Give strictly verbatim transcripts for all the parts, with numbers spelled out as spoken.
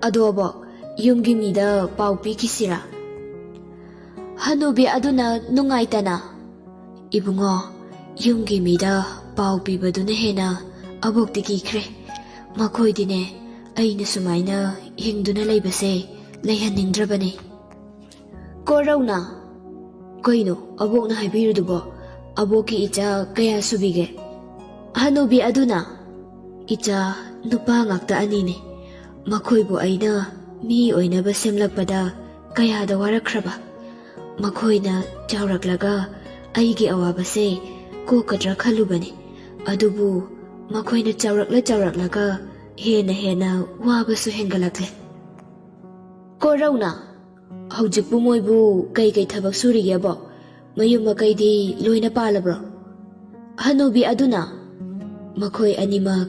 "ꯑꯗꯣ ꯑꯕꯣꯛ, ꯌꯨꯝꯒꯤ ꯃꯤꯗ ꯄꯥꯎ ꯄꯤꯈꯤꯁꯤꯔꯥ?" ꯍꯅꯨꯕꯤ ꯑꯗꯨꯅ ꯅꯨꯡꯉꯥꯏꯇꯅ, "ꯏꯕꯨꯡꯉꯣ, ꯌꯨꯝꯒꯤ ꯃꯤꯗ ꯄꯥꯎ ꯄꯤꯕꯗꯨꯅ ꯍꯦꯟꯅ ꯑꯕꯣꯛꯇꯤ ꯀꯤꯈ꯭ꯔꯦ꯫ ꯃꯈꯣꯏꯗꯤꯅꯦ, ꯑꯩꯅ ꯁꯨꯃꯥꯏꯅ ꯍꯤꯡꯗꯨꯅ ꯂꯩꯕꯁꯦ ꯂꯩꯍꯟꯅꯤꯡꯗ꯭ꯔꯕꯅꯤ꯫" ꯀꯣꯔꯧꯅ, "ꯀꯩꯅꯣ ꯑꯕꯣꯛꯅ ꯍꯥꯏꯕꯤꯔꯤꯗꯨꯕꯣ? ꯑꯕꯣꯛꯀꯤ ꯏꯆꯥ ꯀꯌꯥ ꯁꯨꯕꯤꯒꯦ?" ꯍꯅꯨꯕꯤ ꯑꯗꯨꯅ, "ꯏꯆꯥ ꯅꯨꯄꯥ ꯉꯥꯛꯇ ꯑꯅꯤꯅꯤ꯫ ꯃꯈꯣꯏꯕꯨ ꯑꯩꯅ ꯃꯤ ꯑꯣꯏꯅꯕ ꯁꯦꯝꯂꯛꯄꯗ ꯀꯌꯥꯗ ꯋꯥꯔꯛꯈ꯭ꯔꯕ꯫ ꯃꯈꯣꯏꯅ ꯆꯥꯎꯔꯛꯂꯒ ꯑꯩꯒꯤ ꯑꯋꯥꯕꯁꯦ ꯀꯣꯛꯀꯗ꯭ꯔꯥ ꯈꯜꯂꯨꯕꯅꯤ꯫ ꯑꯗꯨꯕꯨ ꯃꯈꯣꯏꯅ ꯆꯥꯎꯔꯛꯂ ꯆꯥꯎꯔꯛꯂꯒ ꯍꯦꯟꯅ ꯍꯦꯟꯅ ꯋꯥꯕꯁꯨ ꯍꯦꯟꯒꯠꯂꯛꯂꯦ꯫" ꯀꯣꯔꯧꯅ, "ꯍꯧꯖꯤꯛꯄꯨ ꯃꯣꯏꯕꯨ ꯀꯩ ꯀꯩ ꯊꯕꯛ ꯁꯨꯔꯤꯒꯦꯕꯣ? ꯃꯌꯨꯝ ꯃꯀꯩꯗꯤ ꯂꯣꯏꯅ ꯄꯥꯜꯂꯕ꯭ꯔꯣ?" ꯍꯅꯨꯕꯤ ꯑꯗꯨꯅ, "ꯃꯈꯣꯏ ꯑꯅꯤꯃꯛ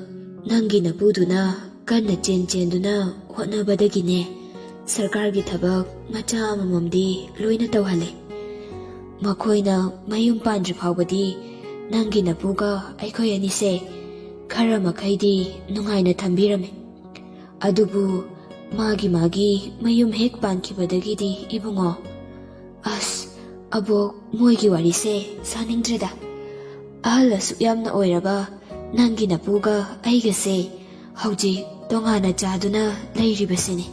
ꯅꯪꯒꯤ ꯅꯄꯨꯗꯨꯅ ꯀꯟꯅ ꯆꯦꯟ ꯆꯦꯟꯗꯨꯅ ꯍꯣꯠꯅꯕꯗꯒꯤꯅꯦ, ꯁꯔꯀꯥꯔꯒꯤ ꯊꯕꯛ ꯃꯆꯥ ꯑꯃꯃꯝꯗꯤ ꯂꯣꯏꯅ ꯇꯧꯍꯜꯂꯦ꯫ ꯃꯈꯣꯏꯅ ꯃꯌꯨꯝ ꯄꯥꯟꯗ꯭ꯔꯤ ꯐꯥꯎꯕꯗꯤ ꯅꯪꯒꯤ ꯅꯄꯨꯒ ꯑꯩꯈꯣꯏ ꯑꯅꯤꯁꯦ ꯈꯔ ꯃꯈꯩꯗꯤ ꯅꯨꯡꯉꯥꯏꯅ ꯊꯝꯕꯤꯔꯝꯃꯦ꯫ ꯑꯗꯨꯕꯨ ꯃꯥꯒꯤ ꯃꯥꯒꯤ ꯃꯌꯨꯝ ꯍꯦꯛ ꯄꯥꯟꯈꯤꯕꯗꯒꯤꯗꯤ ꯏꯕꯨꯡꯉꯣ, ꯑꯁ, ꯑꯕꯣꯛ, ꯃꯣꯏꯒꯤ ꯋꯥꯔꯤꯁꯦ ꯁꯥꯅꯤꯡꯗ꯭ꯔꯦꯗ꯫ ꯑꯍꯜ ꯑꯁꯨꯛ ꯌꯥꯝꯅ ꯑꯣꯏꯔꯕ ꯅꯪꯒꯤ ꯅꯄꯨꯒ ꯑꯩꯒꯁꯦ ꯍꯧꯖꯤꯛ ꯇꯣꯉꯥꯟꯅ ꯆꯥꯗꯨꯅ ꯂꯩꯔꯤꯕꯁꯤꯅꯤ꯫"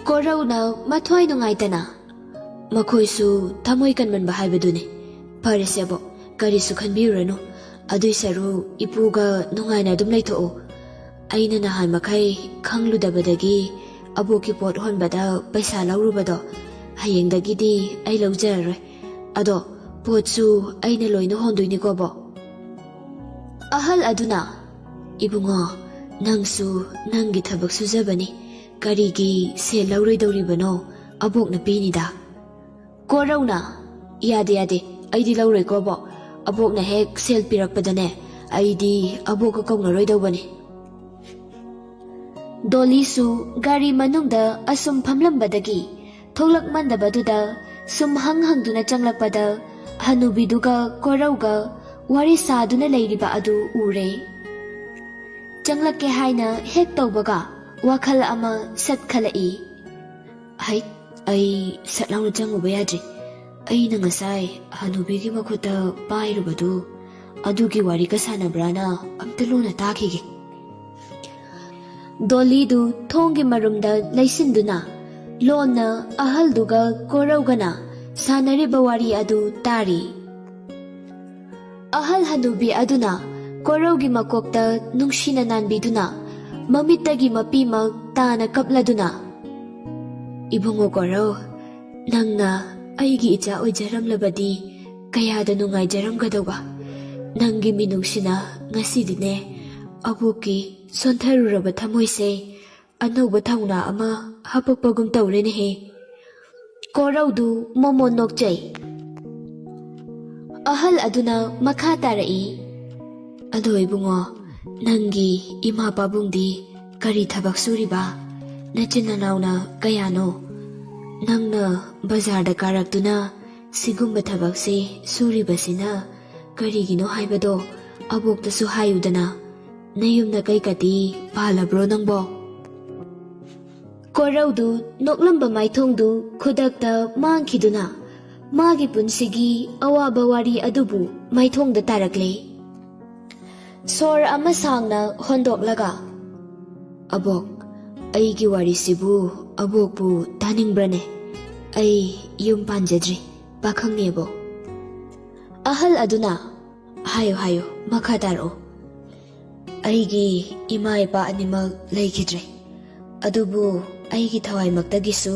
ꯀꯣꯔꯧꯅ ꯃꯊ꯭ꯋꯥꯏ ꯅꯨꯡꯉꯥꯏꯇꯅ, "ꯃꯈꯣꯏꯁꯨ ꯊꯃꯣꯏ ꯀꯟꯃꯟꯕ ꯍꯥꯏꯕꯗꯨꯅꯤ꯫ ꯐꯔꯦꯁꯦꯕꯣ, ꯀꯔꯤꯁꯨ ꯈꯟꯕꯤꯔꯨꯔꯅꯨ꯫ ꯑꯗꯨꯏ ꯁꯔꯨꯛ ꯏꯄꯨꯒ ꯅꯨꯡꯉꯥꯏꯅ ꯑꯗꯨꯝ ꯂꯩꯊꯣꯛꯎ꯫ ꯑꯩꯅ ꯅꯍꯥꯟ ꯃꯈꯩ ꯈꯪꯂꯨꯗꯕꯗꯒꯤ ꯑꯕꯣꯛꯀꯤ ꯄꯣꯠ ꯍꯣꯟꯕꯗ ꯄꯩꯁꯥ ꯂꯧꯔꯨꯕꯗꯣ, ꯍꯌꯦꯡꯗꯒꯤꯗꯤ ꯑꯩ ꯂꯧꯖꯔꯔꯣꯏ꯫ ꯑꯗꯣ ꯄꯣꯠꯁꯨ ꯑꯩꯅ ꯂꯣꯏꯅ ꯍꯣꯟꯗꯣꯏꯅꯤꯀꯣ, ꯕꯣꯛ꯫" ꯑꯍꯜ ꯑꯗꯨꯅ, "ꯏꯕꯨꯡꯉꯣ, ꯅꯪꯁꯨ ꯅꯪꯒꯤ ꯊꯕꯛ ꯁꯨꯖꯕꯅꯤ꯫ ꯀꯔꯤꯒꯤ ꯁꯦꯜ ꯂꯧꯔꯣꯏꯗꯧꯔꯤꯕꯅꯣ? ꯑꯕꯣꯛꯅ ꯄꯤꯅꯤꯗ꯫" ꯀꯣꯔꯧꯅ, "ꯌꯥꯗꯦ, ꯌꯥꯗꯦ, ꯑꯩꯗꯤ ꯂꯧꯔꯣꯏꯀꯣ, ꯕꯣꯛ꯫ ꯑꯕꯣꯛꯅ ꯍꯦꯛ ꯁꯦꯜ ꯄꯤꯔꯛꯄꯗꯅꯦ, ꯑꯩꯗꯤ ꯑꯕꯣꯛꯀ ꯀꯧꯅꯔꯣꯏꯗꯧꯕꯅꯤ꯫" ꯗꯣꯂꯤꯁꯨ ꯒꯥꯔꯤ ꯃꯅꯨꯡꯗ ꯑꯁꯨꯝ ꯐꯝꯂꯝꯕꯗꯒꯤ ꯊꯣꯛꯂꯛꯃꯟꯗꯕꯗꯨꯗ ꯁꯨꯝ ꯍꯪ ꯍꯪꯗꯨꯅ ꯆꯪꯂꯛꯄꯗ ꯍꯅꯨꯕꯤꯗꯨꯒ ꯀꯣꯔꯧꯒ ꯋꯥꯔꯤ ꯁꯥꯗꯨꯅ ꯂꯩꯔꯤꯕ ꯑꯗꯨ ꯎꯔꯦ꯫ ꯆꯪꯂꯛꯀꯦ ꯍꯥꯏꯅ ꯍꯦꯛ ꯇꯧꯕꯒ ꯋꯥꯈꯜ ꯑꯃ ꯁꯠꯈꯠꯂꯛꯏ꯫ "ꯍꯩꯠ, ꯑꯩ ꯁꯠ ꯂꯥꯎꯅ ꯆꯪꯉꯨꯕ ꯌꯥꯗ꯭ꯔꯤ꯫ ꯑꯩꯅ ꯉꯁꯥꯏ ꯍꯅꯨꯕꯤꯒꯤ ꯃꯈꯨꯠꯇ ꯄꯥꯏꯔꯨꯕꯗꯨ, ꯑꯗꯨꯒꯤ ꯋꯥꯔꯤꯒ ꯁꯥꯟꯅꯕ꯭ꯔꯥꯅ ꯑꯝꯇ ꯂꯨꯅ ꯇꯥꯈꯤꯒꯦ꯫" ꯗꯣꯂꯤꯗꯨ ꯊꯣꯡꯒꯤ ꯃꯔꯨꯝꯗ ꯂꯩꯁꯤꯟꯗꯨꯅ ꯂꯣꯟꯅ ꯑꯍꯜꯗꯨꯒ ꯀꯣꯔꯧꯒꯅ ꯁꯥꯟꯅꯔꯤꯕ ꯋꯥꯔꯤ ꯑꯗꯨ ꯇꯥꯔꯤ꯫ ꯑꯍꯜ ꯍꯅꯨꯕꯤ ꯑꯗꯨꯅ ꯀꯣꯔꯧꯒꯤ ꯃꯀꯣꯛꯇ ꯅꯨꯡꯁꯤꯅ ꯅꯥꯟꯕꯤꯗꯨꯅ ꯃꯃꯤꯠꯇꯒꯤ ꯃꯄꯤꯃꯛ ꯇꯥꯅ ꯀꯞꯂꯗꯨꯅ, "ꯏꯕꯨꯡꯉꯣ ꯀꯣꯔꯧ, ꯅꯪꯅ ꯑꯩꯒꯤ ꯏꯆꯥ ꯑꯣꯏꯖꯔꯝꯂꯕꯗꯤ ꯀꯌꯥꯗ ꯅꯨꯡꯉꯥꯏꯖꯔꯝꯒꯗꯧꯕ꯫ ꯅꯪꯒꯤ ꯃꯤꯅꯨꯡꯁꯤꯅ ꯉꯁꯤꯗꯤꯅꯦ ꯑꯕꯣꯛꯀꯤ ꯁꯣꯟꯊꯔꯨꯔꯕ ꯊꯃꯣꯏꯁꯦ ꯑꯅꯧꯕ ꯊꯧꯅꯥ ꯑꯃ ꯍꯥꯄꯛꯄꯒꯨꯝ ꯇꯧꯔꯦꯅꯦꯍꯦ꯫" ꯀꯣꯔꯧꯗꯨ ꯃꯣꯃꯣꯟ ꯅꯣꯛꯆꯩ꯫ ꯑꯍꯜ ꯑꯗꯨꯅ ꯃꯈꯥ ꯇꯥꯔꯛꯏ, "ꯑꯗꯣ ꯏꯕꯨꯡꯉꯣ, ꯅꯪꯒꯤ ꯏꯃꯥ ꯄꯥꯕꯨꯡꯗꯤ ꯀꯔꯤ ꯊꯕꯛ ꯁꯨꯔꯤꯕ? ꯅꯆꯤꯟ ꯅꯅꯥꯎꯅ ꯀꯌꯥꯅꯣ? ꯅꯪꯅ ꯕꯖꯥꯔꯗ ꯀꯥꯔꯛꯇꯨꯅ ꯁꯤꯒꯨꯝꯕ ꯊꯕꯛꯁꯦ ꯁꯨꯔꯤꯕꯁꯤꯅ ꯀꯔꯤꯒꯤꯅꯣ ꯍꯥꯏꯕꯗꯣ ꯑꯕꯣꯛꯇꯁꯨ ꯍꯥꯏꯌꯨꯗꯅ꯫ ꯅꯌꯨꯝꯗ ꯀꯩꯀꯗꯤ ꯄꯥꯜꯂꯕ꯭ꯔꯣ ꯅꯪꯕꯣ?" ꯀꯣꯔꯧꯗꯨ ꯅꯣꯛꯂꯝꯕ ꯃꯥꯏꯊꯣꯡꯗꯨ ꯈꯨꯗꯛꯇ ꯃꯥꯡꯈꯤꯗꯨꯅ ꯃꯥꯒꯤ ꯄꯨꯟꯁꯤꯒꯤ ꯑꯋꯥꯕ ꯋꯥꯔꯤ ꯑꯗꯨꯕꯨ ꯃꯥꯏꯊꯣꯡꯗ ꯇꯥꯔꯛꯂꯦ꯫ ꯁꯣꯔ ꯑꯃ ꯁꯥꯡꯅ ꯍꯣꯟꯗꯣꯛꯂꯒ, "ꯑꯕꯣꯛ, ꯑꯩꯒꯤ ꯋꯥꯔꯤꯁꯤꯕꯨ ꯑꯕꯣꯛꯄꯨ ꯇꯥꯅꯤꯡꯕ꯭ꯔꯅꯦ? ꯑꯩ ꯌꯨꯝ ꯄꯥꯟꯖꯗ꯭ꯔꯤ, ꯄꯥꯈꯪꯅꯦ ꯑꯕꯣꯛ꯫" ꯑꯍꯜ ꯑꯗꯨꯅ, "ꯍꯥꯏꯌꯨ, ꯍꯥꯏꯌꯨ, ꯃꯈꯥ ꯇꯥꯔꯛꯎ꯫" "ꯑꯩꯒꯤ ꯏꯃꯥ ꯏꯄꯥ ꯑꯅꯤꯃꯛ ꯂꯩꯈꯤꯗ꯭ꯔꯦ, ꯑꯗꯨꯕꯨ ꯑꯩꯒꯤ ꯊꯋꯥꯏꯃꯛꯇꯒꯤꯁꯨ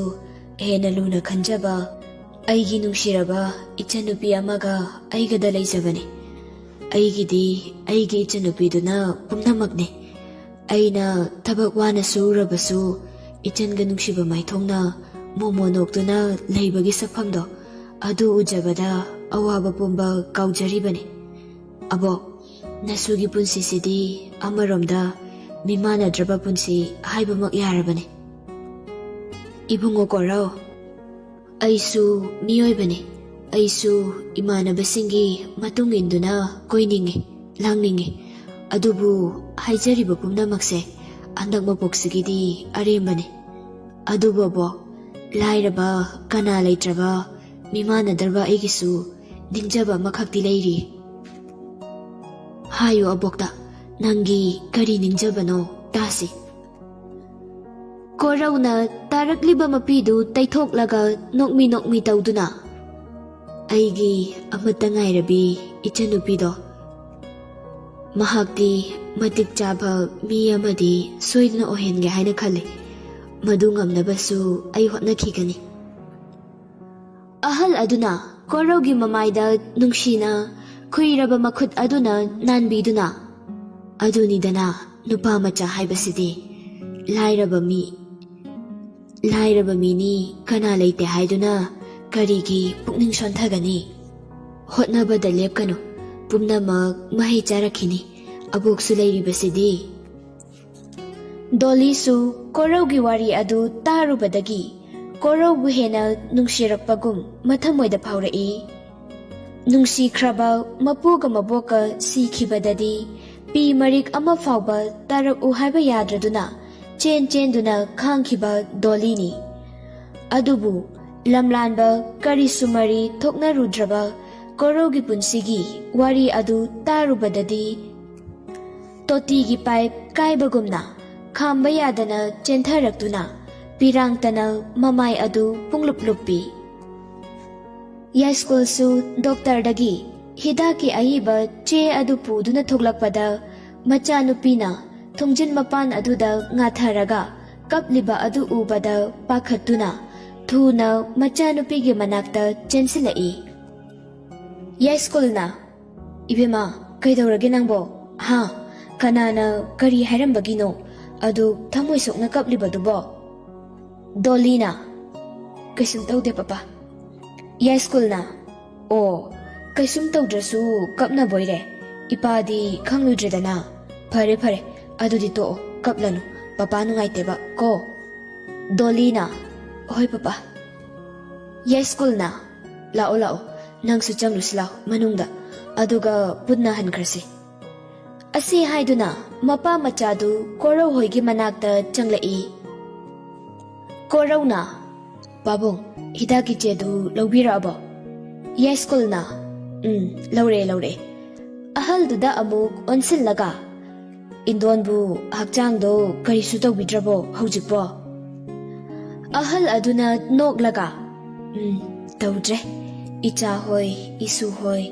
ꯍꯦꯟꯅ ꯂꯨꯅ ꯈꯟꯖꯕ ꯑꯩꯒꯤ ꯅꯨꯡꯁꯤꯔꯕ ꯏꯆꯟꯅꯨꯄꯤ ꯑꯃꯒ ꯑꯩꯒꯗ ꯂꯩꯖꯕꯅꯤ꯫ ꯑꯩꯒꯤꯗꯤ ꯑꯩꯒꯤ ꯏꯆꯟꯅꯨꯄꯤꯗꯨꯅ ꯄꯨꯝꯅꯃꯛꯅꯤ꯫ ꯑꯩꯅ ꯊꯕꯛ ꯋꯥꯅ ꯁꯨꯔꯕꯁꯨ ꯏꯆꯟꯒ ꯅꯨꯡꯁꯤꯕ ꯃꯥꯏꯊꯣꯡꯅ ꯃꯣꯃꯣ ꯅꯣꯛꯇꯨꯅ ꯂꯩꯕꯒꯤ ꯁꯛꯐꯝꯗꯣ, ꯑꯗꯨ ꯎꯖꯕꯗ ꯑꯋꯥꯕ ꯄꯨꯝꯕ ꯀꯥꯎꯖꯔꯤꯕꯅꯤ꯫ ꯑꯕꯣꯛ, ꯅꯁꯨꯒꯤ ꯄꯨꯟꯁꯤꯁꯤꯗꯤ ꯑꯃꯔꯣꯝꯗ ꯃꯤꯃꯥꯟꯅꯗ꯭ꯔꯕ ꯄꯨꯟꯁꯤ ꯍꯥꯏꯕꯃꯛ ꯌꯥꯔꯕꯅꯤ꯫" "ꯏꯕꯨꯡꯉꯣ ꯀꯣꯔꯧ, ꯑꯩꯁꯨ ꯃꯤꯑꯣꯏꯕꯅꯤ꯫ ꯑꯩꯁꯨ ꯏꯃꯥꯟꯅꯕꯁꯤꯡꯒꯤ ꯃꯇꯨꯡ ꯏꯟꯗꯨꯅ ꯀꯣꯏꯅꯤꯡꯏ, ꯂꯥꯡꯅꯤꯡꯏ꯫ ꯑꯗꯨꯕꯨ ꯍꯥꯏꯖꯔꯤꯕ ꯄꯨꯝꯅꯃꯛꯁꯦ ꯍꯟꯗꯛ ꯃꯄꯣꯛꯁꯤꯒꯤꯗꯤ ꯑꯔꯦꯝꯕꯅꯤ꯫ ꯑꯗꯨꯕꯨ ꯑꯕꯣꯛ, ꯂꯥꯏꯔꯕ, ꯀꯅꯥ ꯂꯩꯇ꯭ꯔꯕ, ꯃꯤꯃꯥꯟꯅꯗ꯭ꯔꯕ ꯑꯩꯒꯤꯁꯨ ꯅꯤꯡꯖꯕ ꯑꯃꯈꯛꯇꯤ ꯂꯩꯔꯤ꯫ ꯍꯥꯏꯌꯨ ꯑꯕꯣꯛꯇ, ꯅꯪꯒꯤ ꯀꯔꯤ ꯅꯤꯡꯖꯕꯅꯣ ꯇꯥꯁꯤ꯫ ꯀꯣꯔꯧꯅ ꯇꯥꯔꯛꯂꯤꯕ ꯃꯄꯤꯗꯨ ꯇꯩꯊꯣꯛꯂꯒ ꯅꯣꯛꯃꯤ ꯅꯣꯛꯃꯤ ꯇꯧꯗꯨꯅ, "ꯑꯩꯒꯤ ꯑꯃꯠꯇ ꯉꯥꯏꯔꯕꯤ ꯏꯆꯟꯅꯨꯄꯤꯗꯣ, ꯃꯍꯥꯛꯇꯤ ꯃꯇꯤꯛ ꯆꯥꯕ ꯃꯤ ꯑꯃꯗꯤ ꯁꯣꯏꯗꯅ ꯑꯣꯏꯍꯟꯒꯦ ꯍꯥꯏꯅ ꯈꯜꯂꯤ꯫ ꯃꯗꯨ ꯉꯝꯅꯕꯁꯨ ꯑꯩ ꯍꯣꯠꯅꯈꯤꯒꯅꯤ"꯫ ꯑꯍꯜ ꯑꯗꯨꯅ ꯀꯣꯔꯧꯒꯤ ꯃꯃꯥꯏꯗ ꯅꯨꯡꯁꯤꯅ ꯈꯨꯏꯔꯕ ꯃꯈꯨꯠ ꯑꯗꯨꯅ ꯅꯥꯟꯕꯤꯗꯨꯅ, "ꯑꯗꯨꯅꯤꯗꯅ ꯅꯨꯄꯥ ꯃꯆꯥ ꯍꯥꯏꯕꯁꯤꯗꯤ꯫ ꯂꯥꯏꯔꯕ ꯃꯤ, ꯂꯥꯏꯔꯕ ꯃꯤꯅꯤ, ꯀꯅꯥ ꯂꯩꯇꯦ ꯍꯥꯏꯗꯨꯅ ꯀꯔꯤꯒꯤ ꯄꯨꯛꯅꯤꯡ ꯁꯣꯟꯊꯒꯅꯤ? ꯍꯣꯠꯅꯕꯗ ꯂꯦꯞꯀꯅꯨ, ꯄꯨꯝꯅꯃꯛ ꯃꯍꯩ ꯆꯥꯔꯛꯈꯤꯅꯤ, ꯑꯕꯣꯛꯁꯨ ꯂꯩꯔꯤꯕꯁꯤꯗꯤ"꯫ ꯗꯣꯂꯤꯁꯨ ꯀꯣꯔꯧꯒꯤ ꯋꯥꯔꯤ ꯑꯗꯨ ꯇꯥꯔꯨꯕꯗꯒꯤ ꯀꯣꯔꯧꯕꯨ ꯍꯦꯟꯅ ꯅꯨꯡꯁꯤꯔꯛꯄꯒꯨꯝ ꯃꯊꯃꯣꯏꯗ ꯐꯥꯎꯔꯛꯏ꯫ ꯅꯨꯡꯁꯤꯈ꯭ꯔꯕ ꯃꯄꯨꯒ ꯃꯕꯣꯛꯀ ꯁꯤꯈꯤꯕꯗꯗꯤ ꯄꯤ ꯃꯔꯤꯛ ꯑꯃ ꯐꯥꯎꯕ ꯇꯥꯔꯛꯎ ꯍꯥꯏꯕ ꯌꯥꯗ꯭ꯔꯗꯨꯅ ꯆꯦꯟ ꯆꯦꯟꯗꯨꯅ ꯈꯥꯡꯈꯤꯕ ꯗꯣꯂꯤꯅꯤ꯫ ꯑꯗꯨꯕꯨ ꯂꯝꯂꯥꯟꯕ ꯀꯔꯤꯁꯨ ꯃꯔꯤ ꯊꯣꯛꯅꯔꯨꯗ꯭ꯔꯕ ꯀꯣꯔꯧꯒꯤ ꯄꯨꯟꯁꯤꯒꯤ ꯋꯥꯔꯤ ꯑꯗꯨ ꯇꯥꯔꯨꯕꯗꯗꯤ ꯇꯣꯇꯤꯒꯤ ꯄꯥꯏꯞ ꯀꯥꯏꯕꯒꯨꯝꯅ ꯈꯥꯝꯕ ꯌꯥꯗꯅ ꯆꯦꯟꯊꯔꯛꯇꯨꯅ ꯄꯤꯔꯥꯡꯇꯅ ꯃꯃꯥꯏ ꯑꯗꯨ ꯄꯨꯡꯂꯨꯞ ꯂꯨꯞꯄꯤ꯫ ꯌꯥꯏꯁ꯭ꯀꯨꯜꯁꯨ ꯗꯣꯛꯇꯔꯗꯒꯤ ꯍꯤꯗꯥꯛꯀꯤ ꯑꯏꯕ ꯆꯦ ꯑꯗꯨ ꯄꯨꯗꯨꯅ ꯊꯣꯛꯂꯛꯄꯗ, ꯃꯆꯥꯅꯨꯄꯤꯅ ꯊꯣꯡꯖꯤꯟ ꯃꯄꯥꯟ ꯑꯗꯨꯗ ꯉꯥꯊꯔꯒ ꯀꯞꯂꯤꯕ ꯑꯗꯨ ꯎꯕꯗ ꯄꯥꯈꯠꯇꯨꯅ ꯊꯨꯅ ꯃꯆꯥꯅꯨꯄꯤꯒꯤ ꯃꯅꯥꯛꯇ ꯆꯦꯟꯁꯤꯜꯂꯛꯏ꯫ ꯌꯥꯏꯁ꯭ꯀꯨꯜꯅ, "ꯏꯕꯦꯝꯃ, ꯀꯩꯗꯧꯔꯒꯦ ꯅꯪꯕꯣ? ꯍꯥ? ꯀꯅꯥꯅ ꯀꯔꯤ ꯍꯥꯏꯔꯝꯕꯒꯤꯅꯣ? ꯑꯗꯨ ꯊꯃꯣꯏ ꯁꯣꯛꯅ ꯀꯞꯂꯤꯕꯗꯨꯕꯣ?" ꯗꯣꯂꯤꯅ, "ꯀꯩꯁꯨꯝ ꯇꯧꯗꯦ ꯄꯄꯥ"꯫ ꯌꯥꯏꯁ꯭ꯀꯨꯜꯅ, "ꯑꯣ, ꯀꯩꯁꯨꯝ ꯇꯧꯗ꯭ꯔꯁꯨ ꯀꯞꯅꯕꯣꯏꯔꯦ꯫ ꯏꯄꯥꯗꯤ ꯈꯪꯂꯨꯗ꯭ꯔꯦꯗꯅ꯫ ꯐꯔꯦ ꯐꯔꯦ, ꯑꯗꯨꯗꯤ ꯇꯣꯛꯑꯣ, ꯀꯞꯂꯅꯨ꯫ ꯄꯄꯥ ꯅꯨꯡꯉꯥꯏꯇꯦꯕ ꯀꯣ"꯫ ꯗꯣꯂꯤꯅ, "ꯍꯣꯏ ꯄꯄꯥ"꯫ ꯌꯥꯏꯁ꯭ꯀꯨꯜꯅ, "ꯂꯥꯛꯑꯣ ꯂꯥꯛꯑꯣ, ꯅꯪꯁꯨ ꯆꯪꯂꯨꯁꯤ ꯂꯥꯛꯑꯣ ꯃꯅꯨꯡꯗ, ꯑꯗꯨꯒ ꯄꯨꯟꯅ ꯍꯟꯈ꯭ꯔꯁꯤ"꯫ ꯑꯁꯤ ꯍꯥꯏꯗꯨꯅ ꯃꯄꯥ ꯃꯆꯥꯗꯨ ꯀꯣꯔꯧ ꯍꯣꯏꯒꯤ ꯃꯅꯥꯛꯇ ꯆꯪꯂꯛꯏ꯫ ꯀꯣꯔꯧꯅ, "ꯄꯥꯕꯨꯡ, ꯍꯤꯗꯥꯛꯀꯤ ꯆꯦꯗꯨ ꯂꯧꯕꯤꯔꯛꯑꯕꯣ?" ꯌꯥꯏꯁ꯭ꯀꯨꯜꯅ, "ꯎꯝ, ꯂꯧꯔꯦ, ꯂꯧꯔꯦ꯫" ꯑꯍꯜꯗꯨꯗ ꯑꯃꯨꯛ ꯑꯣꯟꯁꯤꯜꯂꯒ, "ꯏꯟꯗꯣꯟꯕꯨ ꯍꯛꯆꯥꯡꯗꯣ ꯀꯔꯤꯁꯨ ꯇꯧꯕꯤꯗ꯭ꯔꯕꯣ ꯍꯧꯖꯤꯛꯄꯣ?" ꯑꯍꯜ ꯑꯗꯨꯅ ꯅꯣꯛꯂꯒ, "ꯎꯝ, ꯇꯧꯗ꯭ꯔꯦ꯫ ꯏꯆꯥ ꯍꯣꯏ, ꯏꯁꯨ ꯍꯣꯏ,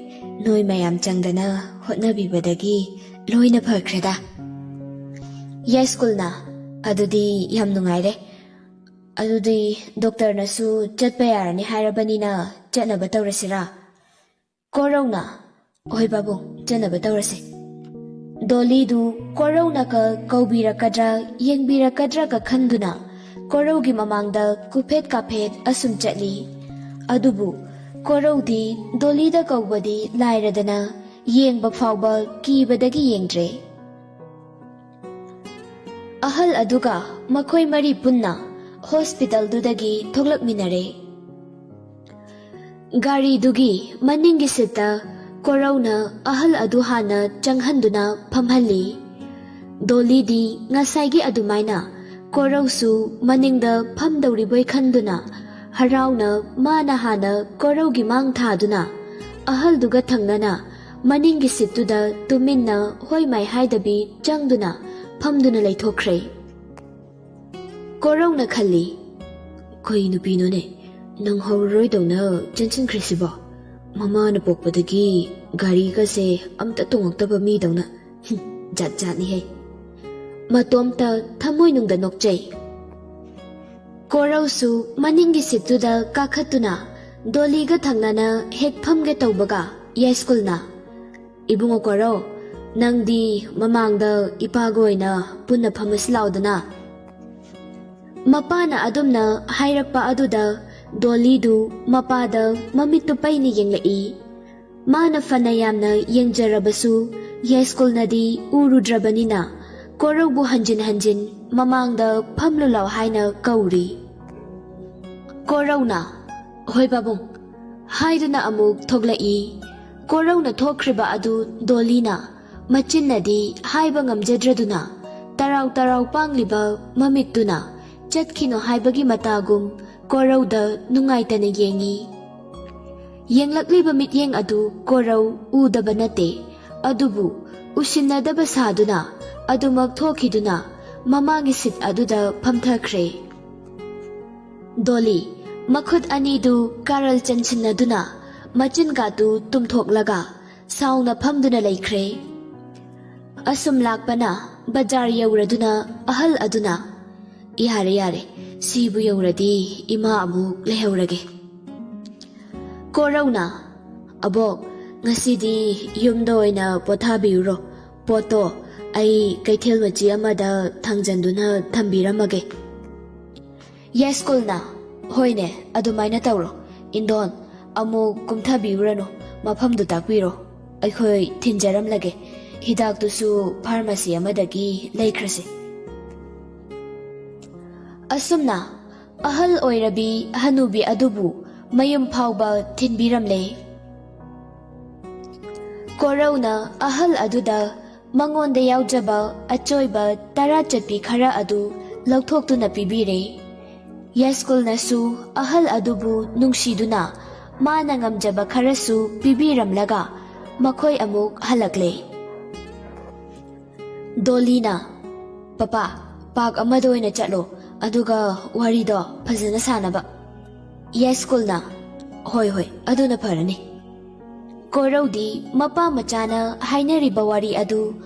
ꯅꯣꯏ ꯃꯌꯥꯝ ꯆꯪꯗꯅ ꯍꯣꯠꯅꯕꯤꯕꯗꯒꯤ ꯂꯣꯏꯅ ꯐꯈ꯭ꯔꯦꯗ꯫" ꯌꯥꯏꯁ꯭ꯀꯨꯜꯅ, "ꯑꯗꯨꯗꯤ ꯌꯥꯝ ꯅꯨꯡꯉꯥꯏꯔꯦ꯫ ꯑꯗꯨꯗꯤ ꯗꯣꯛꯇꯔꯅꯁꯨ ꯆꯠꯄ ꯌꯥꯔꯅꯤ ꯍꯥꯏꯔꯕꯅꯤꯅ ꯆꯠꯅꯕ ꯇꯧꯔꯁꯤꯔꯥ?" ꯀꯣꯔꯧꯅ, "ꯍꯣꯏ ꯕꯥꯕꯨꯡ, ꯆꯠꯅꯕ ꯇꯧꯔꯁꯦ꯫" ꯗꯣꯂꯤꯗꯨ ꯀꯣꯔꯧꯅꯒ ꯀꯧꯕꯤꯔꯛꯀꯗ꯭ꯔꯥ, ꯌꯦꯡꯕꯤꯔꯛꯀꯗ꯭ꯔꯥꯒ ꯈꯟꯗꯨꯅ ꯀꯣꯔꯧꯒꯤ ꯃꯃꯥꯡꯗ ꯀꯨꯐꯦꯠ ꯀꯥꯐꯦꯠ ꯑꯁꯨꯝ ꯆꯠꯂꯤ꯫ ꯑꯗꯨꯕꯨ ꯀꯣꯔꯧꯗꯤ ꯗꯣꯂꯤꯗ ꯀꯧꯕꯗꯤ ꯂꯥꯏꯔꯗꯅ ꯌꯦꯡꯕ ꯐꯥꯎꯕ ꯀꯤꯕꯗꯒꯤ ꯌꯦꯡꯗ꯭ꯔꯦ꯫ ꯑꯍꯜ ꯑꯗꯨꯒ ꯃꯈꯣꯏ ꯃꯔꯤ ꯄꯨꯟꯅ ꯍꯣꯁꯄꯤꯇꯥꯜꯗꯨꯗꯒꯤ ꯊꯣꯛꯂꯛꯃꯤꯟꯅꯔꯦ꯫ ꯒꯥꯔꯤꯗꯨꯒꯤ ꯃꯅꯤꯡꯒꯤ ꯁꯤꯠꯇ ꯀꯣꯔꯧꯅ ꯑꯍꯜ ꯑꯗꯨ ꯍꯥꯟꯅ ꯆꯪꯍꯟꯗꯨꯅ ꯐꯝꯍꯜꯂꯤ꯫ ꯗꯣꯂꯤꯗꯤ ꯉꯁꯥꯏꯒꯤ ꯑꯗꯨꯃꯥꯏꯅ ꯀꯣꯔꯧꯁꯨ ꯃꯅꯤꯡꯗ ꯐꯝꯗꯧꯔꯤꯕꯣꯏ ꯈꯟꯗꯨꯅ ꯍꯔꯥꯎꯅ ꯃꯥꯅ ꯍꯥꯟꯅ ꯀꯣꯔꯧꯒꯤ ꯃꯥꯡ ꯊꯥꯗꯨꯅ ꯑꯍꯜꯗꯨꯒ ꯊꯪꯅꯅ ꯃꯅꯤꯡꯒꯤ ꯁꯤꯠꯇꯨꯗ ꯇꯨꯃꯤꯟꯅ ꯍꯣꯏ ꯃꯥꯏ ꯍꯥꯏꯗꯕꯤ ꯆꯪꯗꯨꯅ ꯐꯝꯗꯨꯅ ꯂꯩꯊꯣꯛꯈ꯭ꯔꯦ꯫ ꯀꯣꯔꯧꯅ ꯈꯜꯂꯤ, "ꯀꯩ ꯅꯨꯄꯤꯅꯣꯅꯦ, ꯅꯪꯍꯧꯔꯔꯣꯏꯗꯧꯅ ꯆꯦꯟꯁꯤꯟꯈ꯭ꯔꯤꯁꯤꯕꯣ? ꯃꯃꯥꯅ ꯄꯣꯛꯄꯗꯒꯤ ꯒꯥꯔꯤꯒꯁꯦ ꯑꯝꯇ ꯇꯣꯡꯉꯛꯇꯕ ꯃꯤꯗꯧꯅ꯫ ꯍꯨꯝ, ꯖꯥꯠ ꯖꯥꯠꯅꯤꯍꯦ꯫" ꯃꯇꯣꯝꯇ ꯊꯃꯣꯏꯅꯨꯡꯗ ꯅꯣꯛꯆꯩ꯫ ꯀꯣꯔꯧꯁꯨ ꯃꯅꯤꯡꯒꯤ ꯁꯤꯠꯇꯨꯗ ꯀꯥꯈꯠꯇꯨꯅ ꯗꯣꯂꯤꯒ ꯊꯪꯅꯅ ꯍꯦꯛ ꯐꯝꯒꯦ ꯇꯧꯕꯒ ꯌꯥꯏꯁ꯭ꯀꯨꯜꯅ, "ꯏꯕꯨꯡꯉꯣ ꯀꯣꯔꯧ, ꯅꯪꯗꯤ ꯃꯃꯥꯡꯗ ꯏꯄꯥꯒ ꯑꯣꯏꯅ ꯄꯨꯟꯅ ꯐꯝꯃꯁꯤ ꯂꯥꯎꯗꯅ꯫" ꯃꯄꯥꯅ ꯑꯗꯨꯝꯅ ꯍꯥꯏꯔꯛꯄ ꯑꯗꯨꯗ ꯗꯣꯂꯤꯗꯨ ꯃꯄꯥꯗ ꯃꯃꯤꯠꯇꯨ ꯄꯩꯅ ꯌꯦꯡꯂꯛꯏ꯫ ꯃꯥꯅ ꯐꯅ ꯌꯥꯝꯅ ꯌꯦꯡꯖꯔꯕꯁꯨ ꯌꯥꯏꯁ꯭ꯀꯨꯜꯅꯗꯤ ꯎꯔꯨꯗ꯭ꯔꯕꯅꯤꯅ ꯀꯣꯔꯧꯕꯨ ꯍꯟꯖꯤꯟ ꯍꯟꯖꯤꯟ ꯃꯃꯥꯡꯗ ꯐꯝꯂꯨ ꯂꯥꯎ ꯍꯥꯏꯅ ꯀꯧꯔꯤ꯫ ꯀꯣꯔꯧꯅ, "ꯍꯣꯏ ꯄꯥꯕꯨꯡ" ꯍꯥꯏꯗꯨꯅ ꯑꯃꯨꯛ ꯊꯣꯛꯂꯛꯏ꯫ ꯀꯣꯔꯧꯅ ꯊꯣꯛꯈ꯭ꯔꯤꯕ ꯑꯗꯨ ꯗꯣꯂꯤꯅ ꯃꯆꯤꯟꯅꯗꯤ ꯍꯥꯏꯕ ꯉꯝꯖꯗ꯭ꯔꯗꯨꯅ ꯇꯔꯥꯎ ꯇꯔꯥꯎ ꯄꯥꯡꯂꯤꯕ ꯃꯃꯤꯠꯇꯨꯅ ꯆꯠꯈꯤꯅꯣ ꯍꯥꯏꯕꯒꯤ ꯃꯇꯥꯒꯨꯝ ꯀꯣꯔꯧꯗ ꯅꯨꯡꯉꯥꯏꯇꯅ ꯌꯦꯡꯏ꯫ ꯌꯦꯡꯂꯛꯂꯤꯕ ꯃꯤꯠꯌꯦꯡ ꯑꯗꯨ ꯀꯣꯔꯧ ꯎꯗꯕ ꯅꯠꯇꯦ, ꯑꯗꯨꯕꯨ ꯎꯁꯤꯟꯅꯗꯕ ꯁꯥꯗꯨꯅ ꯑꯗꯨꯃꯛ ꯊꯣꯛꯈꯤꯗꯨꯅ ꯃꯃꯥꯡꯒꯤ ꯁꯤꯠ ꯑꯗꯨꯗ ꯐꯝꯊꯈ꯭ꯔꯦ꯫ ꯗꯣꯂꯤ ꯃꯈꯨꯠ ꯑꯅꯤꯗꯨ ꯀꯥꯔꯜ ꯆꯟꯁꯤꯟꯅꯗꯨꯅ ꯃꯆꯤꯟ ꯀꯥꯇꯨ ꯇꯨꯝꯊꯣꯛꯂꯒ ꯁꯥꯎꯅ ꯐꯝꯗꯨꯅ ꯂꯩꯈ꯭ꯔꯦ꯫ ꯑꯁꯨꯝ ꯂꯥꯛꯄꯅ ꯕꯖꯥꯔ ꯌꯧꯔꯗꯨꯅ ꯑꯍꯜ ꯑꯗꯨꯅ, "ꯌꯥꯔꯦ, ꯌꯥꯔꯦ, ꯁꯤꯕꯨ ꯌꯧꯔꯗꯤ ꯏꯃꯥ ꯑꯃꯨꯛ ꯂꯩꯍꯧꯔꯒꯦ꯫" ꯀꯣꯔꯧꯅ, "ꯑꯕꯣꯛ, ꯉꯁꯤꯗꯤ ꯌꯨꯝꯗ ꯑꯣꯏꯅ ꯄꯣꯊꯥꯕꯤꯔꯨꯔꯣ꯫ ꯄꯣꯠꯇꯣ ꯑꯩ ꯀꯩꯊꯦꯜ ꯃꯆꯤ ꯑꯃꯗ ꯊꯥꯡꯖꯟꯗꯨꯅ ꯊꯝꯕꯤꯔꯝꯃꯒꯦ꯫" ꯌꯥꯏꯁ꯭ꯀꯨꯜꯅ, "ꯍꯣꯏꯅꯦ, ꯑꯗꯨꯃꯥꯏꯅ ꯇꯧꯔꯣ꯫ ꯏꯟꯗꯣꯟ, ꯑꯃꯨꯛ ꯀꯨꯝꯊꯕꯤꯔꯨꯔꯅꯨ, ꯃꯐꯝꯗꯨ ꯇꯥꯛꯄꯤꯔꯣ꯫ ꯑꯩꯈꯣꯏ ꯊꯤꯟꯖꯔꯝꯂꯒꯦ꯫ ꯍꯤꯗꯥꯛꯇꯨꯁꯨ ꯐꯥꯔꯃꯥꯁꯤ ꯑꯃꯗꯒꯤ ꯂꯩꯈ꯭ꯔꯁꯤ꯫" ꯑꯁꯨꯝꯅ ꯑꯍꯜ ꯑꯣꯏꯔꯕꯤ ꯍꯅꯨꯕꯤ ꯑꯗꯨꯕꯨ ꯃꯌꯨꯝ ꯐꯥꯎꯕ ꯊꯤꯟꯕꯤꯔꯝꯂꯦ꯫ ꯀꯣꯔꯧꯅ ꯑꯍꯜ ꯑꯗꯨꯗ ꯃꯉꯣꯟꯗ ꯌꯥꯎꯖꯕ ꯑꯆꯣꯏꯕ ꯇꯔꯥ ꯆꯠꯄꯤ ꯈꯔ ꯑꯗꯨ ꯂꯧꯊꯣꯛꯇꯨꯅ ꯄꯤꯕꯤꯔꯦ꯫ ꯌꯥꯏꯁ꯭ꯀꯨꯜꯅꯁꯨ ꯑꯍꯜ ꯑꯗꯨꯕꯨ ꯅꯨꯡꯁꯤꯗꯨꯅ ꯃꯥꯅ ꯉꯝꯖꯕ ꯈꯔꯁꯨ ꯄꯤꯕꯤꯔꯝꯂꯒ ꯃꯈꯣꯏ ꯑꯃꯨꯛ ꯍꯜꯂꯛꯂꯦ꯫ ꯗꯣꯂꯤꯅ, "ꯄꯄꯥ, ꯄꯥꯔꯛ ꯑꯃꯗ ꯑꯣꯏꯅ ꯆꯠꯂꯣ, ꯑꯗꯨꯒ ꯋꯥꯔꯤꯗꯣ ꯐꯖꯅ ꯁꯥꯟꯅꯕ꯫" ꯌꯥꯏꯁ꯭ꯀꯨꯜꯅ, "ꯍꯣꯏ, ꯍꯣꯏ, ꯑꯗꯨꯅ ꯐꯔꯅꯤ꯫" ꯀꯣꯔꯧꯗꯤ ꯃꯄꯥ ꯃꯆꯥꯅ ꯍꯥꯏꯅꯔꯤꯕ ꯋꯥꯔꯤ ꯑꯗꯨ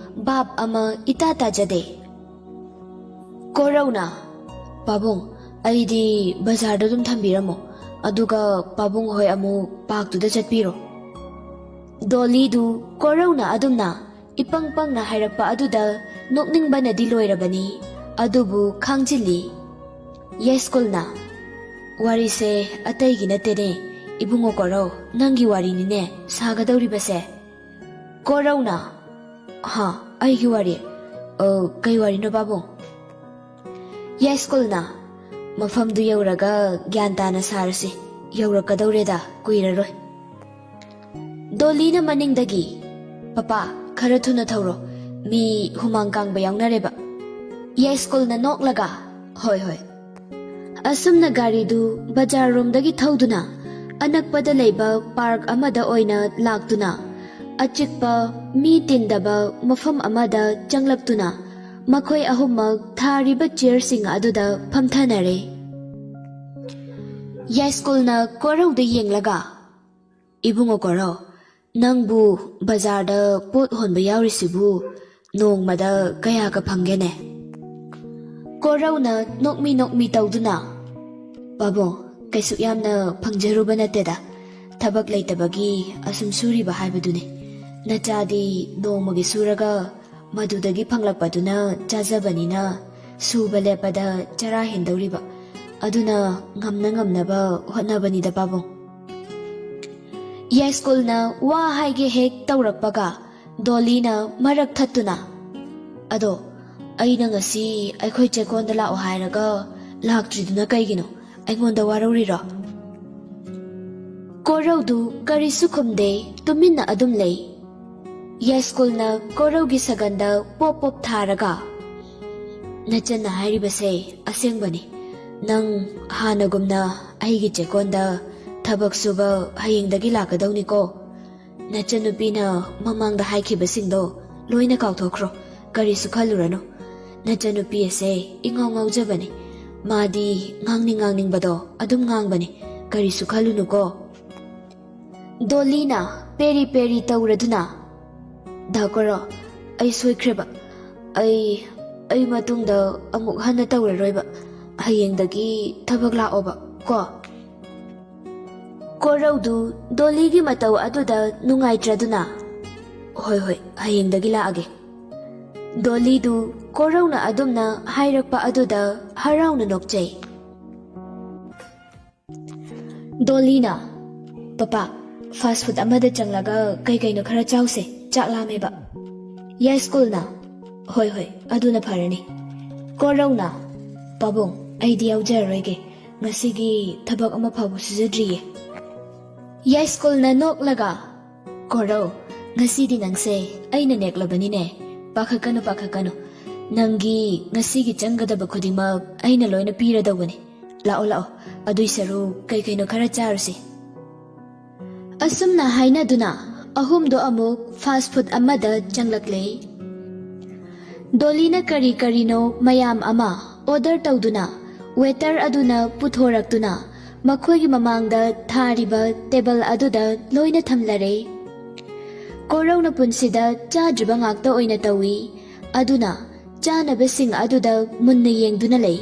ꯚꯥꯞ ꯑꯃ ꯏꯇꯥ ꯇꯥꯖꯗꯦ꯫ ꯀꯣꯔꯧꯅ, "ꯄꯥꯕꯨꯡ, ꯑꯩꯗꯤ ꯕꯖꯥꯔꯗ ꯑꯗꯨꯝ ꯊꯝꯕꯤꯔꯝꯃꯣ, ꯑꯗꯨꯒ ꯄꯥꯕꯨꯡ ꯍꯣꯏ ꯑꯃꯨꯛ ꯄꯥꯔꯛꯇꯨꯗ ꯆꯠꯄꯤꯔꯣ꯫" ꯗꯣꯂꯤꯗꯨ ꯀꯣꯔꯧꯅ ꯑꯗꯨꯝꯅ ꯏꯄꯪ ꯄꯪꯅ ꯍꯥꯏꯔꯛꯄ ꯑꯗꯨꯗ ꯅꯣꯛꯅꯤꯡꯕꯅꯗꯤ ꯂꯣꯏꯔꯕꯅꯤ, ꯑꯗꯨꯕꯨ ꯈꯥꯡꯖꯤꯜꯂꯤ꯫ ꯌꯥꯏꯁ꯭ꯀꯨꯜꯅ, "ꯋꯥꯔꯤꯁꯦ ꯑꯇꯩꯒꯤ ꯅꯠꯇꯦꯅꯦ, ꯏꯕꯨꯡꯉꯣ ꯀꯣꯔꯧ, ꯅꯪꯒꯤ ꯋꯥꯔꯤꯅꯤꯅꯦ ꯁꯥꯒꯗꯧꯔꯤꯕꯁꯦ꯫" ꯀꯣꯔꯧꯅ, "ꯍꯥ, ꯑꯩꯒꯤ ꯋꯥꯔꯤ? ꯑ, ꯀꯩ ꯋꯥꯔꯤꯅꯣ ꯄꯥꯕꯨꯡ?" ꯌꯥꯏꯁ꯭ꯀꯨꯜꯅ, "ꯃꯐꯝꯗꯨ ꯌꯧꯔꯒ ꯒ꯭ꯌꯥꯟ ꯇꯥꯅ ꯁꯥꯔꯁꯤ, ꯌꯧꯔꯛꯀꯗꯧꯔꯦꯗ, ꯀꯨꯏꯔꯔꯣꯏ꯫" ꯗꯣꯂꯤꯅ ꯃꯅꯤꯡꯗꯒꯤ, "ꯄꯄꯥ, "ꯈꯔ ꯊꯨꯅ ꯊꯧꯔꯣ, ꯃꯤ ꯍꯨꯃꯥꯡ ꯀꯥꯡꯕ ꯌꯥꯎꯅꯔꯦꯕ"꯫ ꯌꯥꯏꯁ꯭ꯀꯨꯜꯅ ꯅꯣꯛꯂꯒ, "ꯍꯣꯏ, ꯍꯣꯏ"꯫ ꯑꯁꯨꯝꯅ ꯒꯥꯔꯤꯗꯨ ꯕꯖꯥꯔꯔꯣꯝꯗꯒꯤ ꯊꯧꯗꯨꯅ ꯑꯅꯛꯄꯗ ꯂꯩꯕ ꯄꯥꯔꯛ ꯑꯃꯗ ꯑꯣꯏꯅ ꯂꯥꯛꯇꯨꯅ, ꯑꯆꯤꯛꯄ, ꯃꯤ ꯇꯤꯟꯗꯕ ꯃꯐꯝ ꯑꯃꯗ ꯆꯪꯂꯛꯇꯨꯅ, ꯃꯈꯣꯏ ꯑꯍꯨꯝꯃꯛ ꯊꯥꯔꯤꯕ ꯆꯤꯌꯔꯁꯤꯡ ꯑꯗꯨꯗ ꯐꯝꯊꯅꯔꯦ꯫ ꯌꯥꯏꯁ꯭ꯀꯨꯜꯅ ꯀꯣꯔꯧꯗ ꯌꯦꯡꯂꯒ, "ꯏꯕꯨꯡꯉꯣ ꯀꯣꯔꯧ, ꯅꯪꯕꯨ ꯕꯖꯥꯔꯗ ꯄꯣꯠ ꯍꯣꯟꯕ ꯌꯥꯎꯔꯤꯁꯤꯕꯨ ꯅꯣꯡꯃꯗ ꯀꯌꯥꯒ ꯐꯪꯒꯦꯅꯦ?" ꯀꯣꯔꯧꯅ ꯅꯣꯛꯃꯤ ꯅꯣꯛꯃꯤ ꯇꯧꯗꯨꯅ, "ꯄꯥꯕꯨꯡ, ꯀꯩꯁꯨ ꯌꯥꯝꯅ ꯐꯪꯖꯔꯨꯕ ꯅꯠꯇꯦꯗ, ꯊꯕꯛ ꯂꯩꯇꯕꯒꯤ ꯑꯁꯨꯝ ꯁꯨꯔꯤꯕ ꯍꯥꯏꯕꯗꯨꯅꯤ꯫ ꯅꯆꯥꯗꯤ ꯅꯣꯡꯃꯒꯤ ꯁꯨꯔꯒ ꯃꯗꯨꯗꯒꯤ ꯐꯪꯂꯛꯄꯗꯨꯅ ꯆꯥꯖꯕꯅꯤꯅ, ꯁꯨꯕ ꯂꯦꯞꯄꯗ ꯆꯔꯥ ꯍꯦꯟꯗꯧꯔꯤꯕ꯫ ꯑꯗꯨꯅ ꯉꯝꯅ ꯉꯝꯅꯕ ꯍꯣꯠꯅꯕꯅꯤꯗ ꯄꯥꯕꯨꯡ"꯫ ꯌꯥꯏꯁ꯭ꯀꯨꯜꯅ ꯋꯥ ꯍꯥꯏꯒꯦ ꯍꯦꯛ ꯇꯧꯔꯛꯄꯒ ꯗꯣꯂꯤꯅ ꯃꯔꯛ ꯊꯠꯇꯨꯅ, "ꯑꯗꯣ, ꯑꯩꯅ ꯉꯁꯤ ꯑꯩꯈꯣꯏ ꯆꯦꯀꯣꯟꯗ ꯂꯥꯛꯑꯣ ꯍꯥꯏꯔꯒ ꯂꯥꯛꯇ꯭ꯔꯤꯗꯨꯅ ꯀꯩꯒꯤꯅꯣ? ꯑꯩꯉꯣꯟꯗ ꯋꯥꯔꯧꯔꯤꯔꯣ?" ꯀꯣꯔꯧꯗꯨ ꯀꯔꯤꯁꯨ ꯈꯨꯝꯗꯦ, ꯇꯨꯃꯤꯟꯅ ꯑꯗꯨꯝ ꯂꯩ꯫ ꯌꯥꯏꯁ꯭ꯀꯨꯜꯅ ꯀꯣꯔꯧꯒꯤ ꯁꯒꯟꯗ ꯄꯣꯞ ꯄꯣꯞ ꯊꯥꯔꯒ, "ꯅꯆꯟꯅ ꯍꯥꯏꯔꯤꯕꯁꯦ ꯑꯁꯦꯡꯕꯅꯤ꯫ ꯅꯪ ꯍꯥꯟꯅꯒꯨꯝꯅ ꯑꯩꯒꯤ ꯆꯦꯀꯣꯟꯗ ꯊꯕꯛ ꯁꯨꯕ ꯍꯌꯦꯡꯗꯒꯤ ꯂꯥꯛꯀꯗꯧꯅꯤꯀꯣ꯫ ꯅꯆꯟꯅꯨꯄꯤꯅ ꯃꯃꯥꯡꯗ ꯍꯥꯏꯈꯤꯕꯁꯤꯡꯗꯣ ꯂꯣꯏꯅ ꯀꯥꯎꯊꯣꯛꯈ꯭ꯔꯣ, ꯀꯔꯤꯁꯨ ꯈꯜꯂꯨꯔꯅꯨ꯫ ꯅꯆꯟꯅꯨꯄꯤ ꯑꯁꯦ ꯏꯉꯥꯎ ꯉꯥꯎꯖꯕꯅꯤ꯫ ꯃꯥꯗꯤ ꯉꯥꯡꯅꯤꯡ ꯉꯥꯡꯅꯤꯡꯕꯗꯣ ꯑꯗꯨꯝ ꯉꯥꯡꯕꯅꯤ, ꯀꯔꯤꯁꯨ ꯈꯜꯂꯨꯅꯨꯀꯣ"꯫ ꯗꯣꯂꯤꯅ ꯄꯦꯔꯤ ꯄꯦꯔꯤ ꯇꯧꯔꯗꯨꯅ, "ꯗꯥ ꯀꯣꯔꯧ, ꯑꯩ ꯁꯣꯏꯈ꯭ꯔꯦꯕ꯫ ꯑꯩ, ꯑꯩ ꯃꯇꯨꯡꯗ ꯑꯃꯨꯛ ꯍꯟꯅ ꯇꯧꯔꯔꯣꯏꯕ꯫ ꯍꯌꯦꯡꯗꯒꯤ ꯊꯕꯛ ꯂꯥꯛꯑꯣꯕ ꯀꯣ"꯫ ꯀꯣꯔꯧꯗꯨ ꯗꯣꯂꯤꯒꯤ ꯃꯇꯧ ꯑꯗꯨꯗ ꯅꯨꯡꯉꯥꯏꯇ꯭ꯔꯗꯨꯅ, "ꯍꯣꯏ, ꯍꯣꯏ, ꯍꯌꯦꯡꯗꯒꯤ ꯂꯥꯛꯑꯒꯦ"꯫ ꯗꯣꯂꯤꯗꯨ ꯀꯣꯔꯧꯅ ꯑꯗꯨꯝꯅ ꯍꯥꯏꯔꯛꯄ ꯑꯗꯨꯗ ꯍꯔꯥꯎꯅ ꯅꯣꯛꯆꯩ꯫ ꯗꯣꯂꯤꯅ, "ꯄꯄꯥ, ꯐꯥꯁ꯭ꯠ ꯐꯨꯗ ꯑꯃꯗ ꯆꯪꯂꯒ ꯀꯩ ꯀꯩꯅꯣ ꯈꯔ ꯆꯥꯎꯁꯦ, ꯆꯥꯛ ꯂꯥꯝꯃꯦꯕ"꯫ ꯌꯥꯏꯁ꯭ꯀꯨꯜꯅ, "ꯍꯣꯏ, ꯍꯣꯏ, ꯑꯗꯨꯅ ꯐꯔꯅꯤ"꯫ ꯀꯣꯔꯧꯅ, "ꯄꯥꯕꯨꯡ, ꯑꯩꯗꯤ ꯌꯥꯎꯖꯔꯔꯣꯏꯒꯦ, ꯉꯁꯤꯒꯤ ꯊꯕꯛ ꯑꯃ ꯐꯥꯎꯕ ꯁꯨꯖꯗ꯭ꯔꯤꯌꯦ"꯫ ꯌꯥꯏꯁ꯭ꯀꯨꯜꯅ ꯅꯣꯛꯂꯒ, "ꯀꯣꯔꯧ, ꯉꯁꯤꯗꯤ ꯅꯪꯁꯦ ꯑꯩꯅ ꯅꯦꯛꯂꯕꯅꯤꯅꯦ꯫ ꯄꯥꯈꯠꯀꯅꯨ, ꯄꯥꯈꯠꯀꯅꯨ꯫ ꯅꯪꯒꯤ ꯉꯁꯤꯒꯤ ꯆꯪꯒꯗꯕ ꯈꯨꯗꯤꯡꯃꯛ ꯑꯩꯅ ꯂꯣꯏꯅ ꯄꯤꯔꯗꯧꯕꯅꯤ꯫ ꯂꯥꯛꯑꯣ, ꯂꯥꯛꯑꯣ꯫ ꯑꯗꯨꯏ ꯁꯔꯨꯛ ꯀꯩ ꯀꯩꯅꯣ ꯈꯔ ꯆꯥꯔꯨꯁꯤ꯫ ꯑꯁꯨꯝꯅ ꯍꯥꯏꯅꯗꯨꯅ ꯑꯍꯨꯝꯗꯣ ꯑꯃꯨꯛ ꯐꯥꯁ ꯐꯨꯗ ꯑꯃꯗ ꯆꯪꯂꯛꯂꯦ꯫ ꯗꯣꯂꯤꯅ ꯀꯔꯤ ꯀꯔꯤꯅꯣ ꯃꯌꯥꯝ ꯑꯃ ꯑꯣꯔꯗꯔ ꯇꯧꯗꯨꯅ, ꯋꯦꯇꯔ ꯑꯗꯨꯅ ꯄꯨꯊꯣꯔꯛꯇꯨꯅ ꯃꯈꯣꯏꯒꯤ ꯃꯃꯥꯡꯗ ꯊꯥꯔꯤꯕ ꯇꯦꯕꯜ ꯑꯗꯨꯗ ꯂꯣꯏꯅ ꯊꯝꯂꯔꯦ꯫ ꯀꯣꯔꯧꯅ ꯄꯨꯟꯁꯤꯗ ꯆꯥꯗ꯭ꯔꯤꯕ ꯉꯥꯛꯇ ꯑꯣꯏꯅ ꯇꯧꯏ꯫ ꯑꯗꯨꯅ ꯆꯥꯅꯕꯁꯤꯡ ꯑꯗꯨꯗ ꯃꯨꯟꯅ ꯌꯦꯡꯗꯨꯅ ꯂꯩ꯫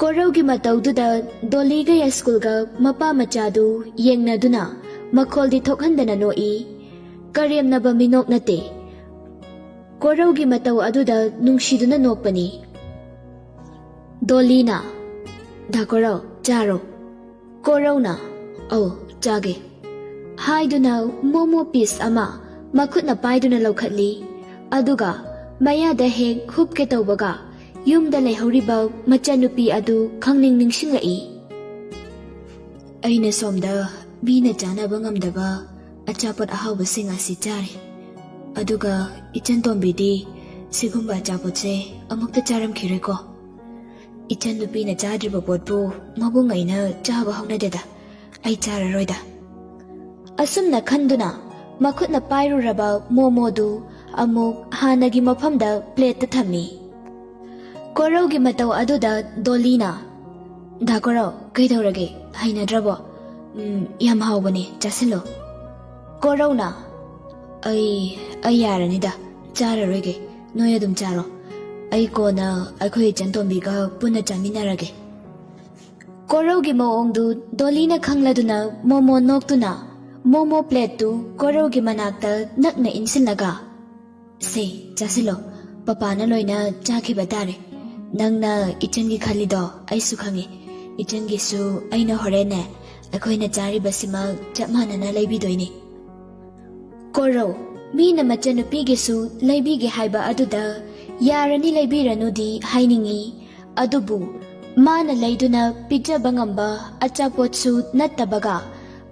ꯀꯣꯔꯧꯒꯤ ꯃꯇꯧꯗꯨꯗ ꯗꯣꯂꯤꯒ ꯌꯥꯏꯁ꯭ꯀꯨꯜꯒ ꯃꯄꯥ ꯃꯆꯥꯗꯨ ꯌꯦꯡꯅꯗꯨꯅ ꯃꯈꯣꯜꯗꯤ ꯊꯣꯛꯍꯟꯗꯅ ꯅꯣꯛꯏ꯫ ꯀꯔꯦꯝꯅꯕ ꯃꯤꯅꯣꯛ ꯅꯠꯇꯦ꯫ ꯀꯣꯔꯧꯒꯤ ꯃꯇꯧ ꯑꯗꯨꯗ ꯅꯨꯡꯁꯤꯗꯨꯅ ꯅꯣꯛꯄꯅꯤ꯫ ꯗꯣꯂꯤꯅ, "ꯗꯥ ꯀꯣꯔꯧ, ꯆꯥꯔꯣ꯫" ꯀꯣꯔꯧꯅ, "ꯑꯧ, ꯆꯥꯒꯦ" ꯍꯥꯏꯗꯨꯅ ꯃꯣꯃꯣ ꯄꯤꯁ ꯑꯃ ꯃꯈꯨꯠꯅ ꯄꯥꯏꯗꯨꯅ ꯂꯧꯈꯠꯂꯤ꯫ ꯑꯗꯨꯒ ꯃꯌꯥꯗ ꯍꯦꯛ ꯍꯨꯞꯀꯦ ꯇꯧꯕꯒ ꯌꯨꯝꯗ ꯂꯩꯍꯧꯔꯤꯕ ꯃꯆꯟꯅꯨꯄꯤ ꯑꯗꯨ ꯈꯪꯅꯤꯡ ꯅꯤꯡꯁꯤꯡꯂꯛꯏ꯫ "ꯑꯩꯅ ꯁꯣꯝꯗ ꯃꯤꯅ ꯆꯥꯅꯕ ꯉꯝꯗꯕ ꯑꯆꯥꯄꯣꯠ ꯑꯍꯥꯎꯕꯁꯤꯡ ꯑꯁꯤ ꯆꯥꯔꯦ꯫ ꯑꯗꯨꯒ ꯏꯆꯟ ꯇꯣꯝꯕꯤꯗꯤ ꯁꯤꯒꯨꯝꯕ ꯑꯆꯥꯄꯣꯠꯁꯦ ꯑꯃꯨꯛꯇ ꯆꯥꯔꯝꯈꯤꯔꯣꯏꯀꯣ꯫ ꯏꯆꯟ ꯅꯨꯄꯤꯅ ꯆꯥꯗ꯭ꯔꯤꯕ ꯄꯣꯠꯄꯨ ꯃꯕꯨꯡ ꯑꯩꯅ ꯆꯥꯕ ꯍꯧꯅꯗꯦꯗ꯫ ꯑꯩ ꯆꯥꯔꯔꯣꯏꯗ꯫" ꯑꯁꯨꯝꯅ ꯈꯟꯗꯨꯅ ꯃꯈꯨꯠꯅ ꯄꯥꯏꯔꯨꯔꯕ ꯃꯣꯃꯣꯗꯨ ꯑꯃꯨꯛ ꯍꯥꯟꯅꯒꯤ ꯃꯐꯝꯗ ꯄ꯭ꯂꯦꯠꯇ ꯊꯝꯃꯤ꯫ ꯀꯣꯔꯧꯒꯤ ꯃꯇꯧ ꯑꯗꯨꯗ ꯗꯣꯂꯤꯅ, "ꯗꯥ ꯀꯣꯔꯧ, ꯀꯩꯗꯧꯔꯒꯦ? ꯍꯩꯅꯗ꯭ꯔꯕꯣ? ꯎꯝ, ꯌꯥꯝ ꯍꯥꯎꯕꯅꯦ, ꯆꯥꯁꯤꯜꯂꯣ꯫" ꯀꯣꯔꯧꯅ, "ꯑꯩ, ꯑꯩ ꯌꯥꯔꯅꯤꯗ, ꯆꯥꯔꯔꯣꯏꯒꯦ꯫ ꯅꯣꯏ ꯑꯗꯨꯝ ꯆꯥꯔꯣ꯫ ꯑꯩ ꯀꯣꯟꯅ ꯑꯩꯈꯣꯏ ꯏꯆꯟ ꯇꯣꯝꯕꯤꯒ ꯄꯨꯟꯅ ꯆꯥꯃꯤꯟꯅꯔꯒꯦ꯫" ꯀꯣꯔꯧꯒꯤ ꯃꯑꯣꯡꯗꯨ ꯗꯣꯂꯤꯅ ꯈꯪꯂꯗꯨꯅ ꯃꯣꯃꯣ ꯅꯣꯛꯇꯨꯅ ꯃꯣꯃꯣ ꯄ꯭ꯂꯦꯠꯇꯨ ꯀꯣꯔꯧꯒꯤ ꯃꯅꯥꯛꯇ ꯅꯛꯅ ꯏꯟꯁꯤꯜꯂꯒ, "ꯁꯦ, ꯆꯥꯁꯤꯜꯂꯣ꯫ ꯄꯄꯥꯅ ꯂꯣꯏꯅ ꯆꯥꯈꯤꯕ ꯇꯥꯔꯦ꯫ ꯅꯪꯅ ꯏꯆꯟꯒꯤ ꯈꯜꯂꯤꯗꯣ ꯑꯩꯁꯨ ꯈꯪꯉꯤ꯫ ꯏꯆꯟꯒꯤꯁꯨ ꯑꯩꯅ ꯍꯣꯔꯦꯟꯅꯦ ꯑꯩꯈꯣꯏꯅ ꯆꯥꯔꯤꯕꯁꯤꯃꯛ ꯆꯞ ꯃꯥꯟꯅꯅ ꯂꯩꯕꯤꯗꯣꯏꯅꯤ꯫" ꯀꯣꯔꯧ, ꯃꯤꯅ ꯃꯆꯟꯅꯨꯄꯤꯒꯤꯁꯨ ꯂꯩꯕꯤꯒꯦ ꯍꯥꯏꯕ ꯑꯗꯨꯗ ꯌꯥꯔꯅꯤ ꯂꯩꯕꯤꯔꯅꯨꯗꯤ ꯍꯥꯏꯅꯤꯡꯏ꯫ ꯑꯗꯨꯕꯨ ꯃꯥꯅ ꯂꯩꯗꯨꯅ ꯄꯤꯖꯕ ꯉꯝꯕ ꯑꯆꯥꯄꯣꯠꯁꯨ ꯅꯠꯇꯕꯒ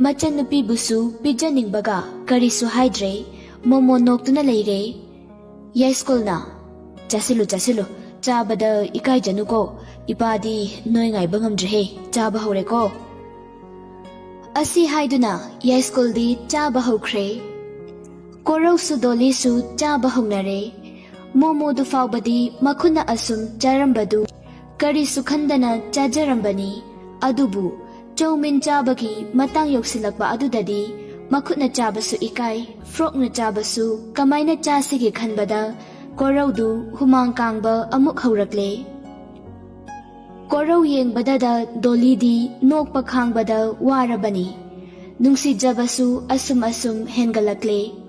ꯃꯆꯟꯅꯨꯄꯤꯕꯨꯁꯨ ꯄꯤꯖꯅꯤꯡꯕꯒ ꯀꯔꯤꯁꯨ ꯍꯥꯏꯗ꯭ꯔꯦ꯫ ꯃꯣꯃꯣ ꯅꯣꯛꯇꯨꯅ ꯂꯩꯔꯦ꯫ ꯌꯥꯏꯁ꯭ꯀꯨꯜꯅ, "ꯆꯥꯁꯤꯜꯂꯨ, ꯆꯥꯁꯤꯜꯂꯨ, ꯆꯥꯕꯗ ꯏꯀꯥꯏꯖꯅꯨꯀꯣ, ꯏꯄꯥꯗꯤ ꯅꯣꯏ ꯉꯥꯏꯕ ꯉꯝꯗ꯭ꯔꯦꯍꯦ, ꯆꯥꯕ ꯍꯧꯔꯦꯀꯣ"꯫ ꯑꯁꯤ ꯍꯥꯏꯗꯨꯅ ꯌꯥꯏꯁ꯭ꯀꯨꯜꯗꯤ ꯆꯥꯕ ꯍꯧꯈ꯭ꯔꯦ꯫ ꯀꯣꯔꯧꯁꯨ ꯗꯣꯂꯤꯁꯨ ꯆꯥꯕ ꯍꯧꯅꯔꯦ꯫ ꯃꯣꯃꯣꯗꯨ ꯐꯥꯎꯕꯗꯤ ꯃꯈꯨꯠꯅ ꯑꯁꯨꯝ ꯆꯥꯔꯝꯕꯗꯨ ꯀꯔꯤꯁꯨ ꯈꯟꯗꯅ ꯆꯥꯖꯔꯝꯕꯅꯤ꯫ ꯑꯗꯨꯕꯨ ꯆꯧꯃꯤꯟ ꯆꯥꯕꯒꯤ ꯃꯇꯥꯡ ꯌꯧꯁꯤꯜꯂꯛꯄ ꯑꯗꯨꯗꯗꯤ ꯃꯈꯨꯠꯅ ꯆꯥꯕꯁꯨ ꯏꯀꯥꯏ, ꯐꯣꯔꯛꯅ ꯆꯥꯕꯁꯨ ꯀꯃꯥꯏꯅ ꯆꯥꯁꯤꯒꯦ ꯈꯟꯕꯗ ꯀꯣꯔꯧꯗꯨ ꯍꯨꯃꯥꯡ ꯀꯥꯡꯕ ꯑꯃꯨꯛ ꯍꯧꯔꯛꯂꯦ꯫ ꯀꯣꯔꯧ ꯌꯦꯡꯕꯗꯗ ꯗꯣꯂꯤꯗꯤ ꯅꯣꯛꯄ ꯈꯥꯡꯕꯗ ꯋꯥꯔꯕꯅꯤ꯫ ꯅꯨꯡꯁꯤꯖꯕꯁꯨ ꯑꯁꯨꯝ ꯑꯁꯨꯝ ꯍꯦꯟꯒꯠꯂꯛꯂꯦ꯫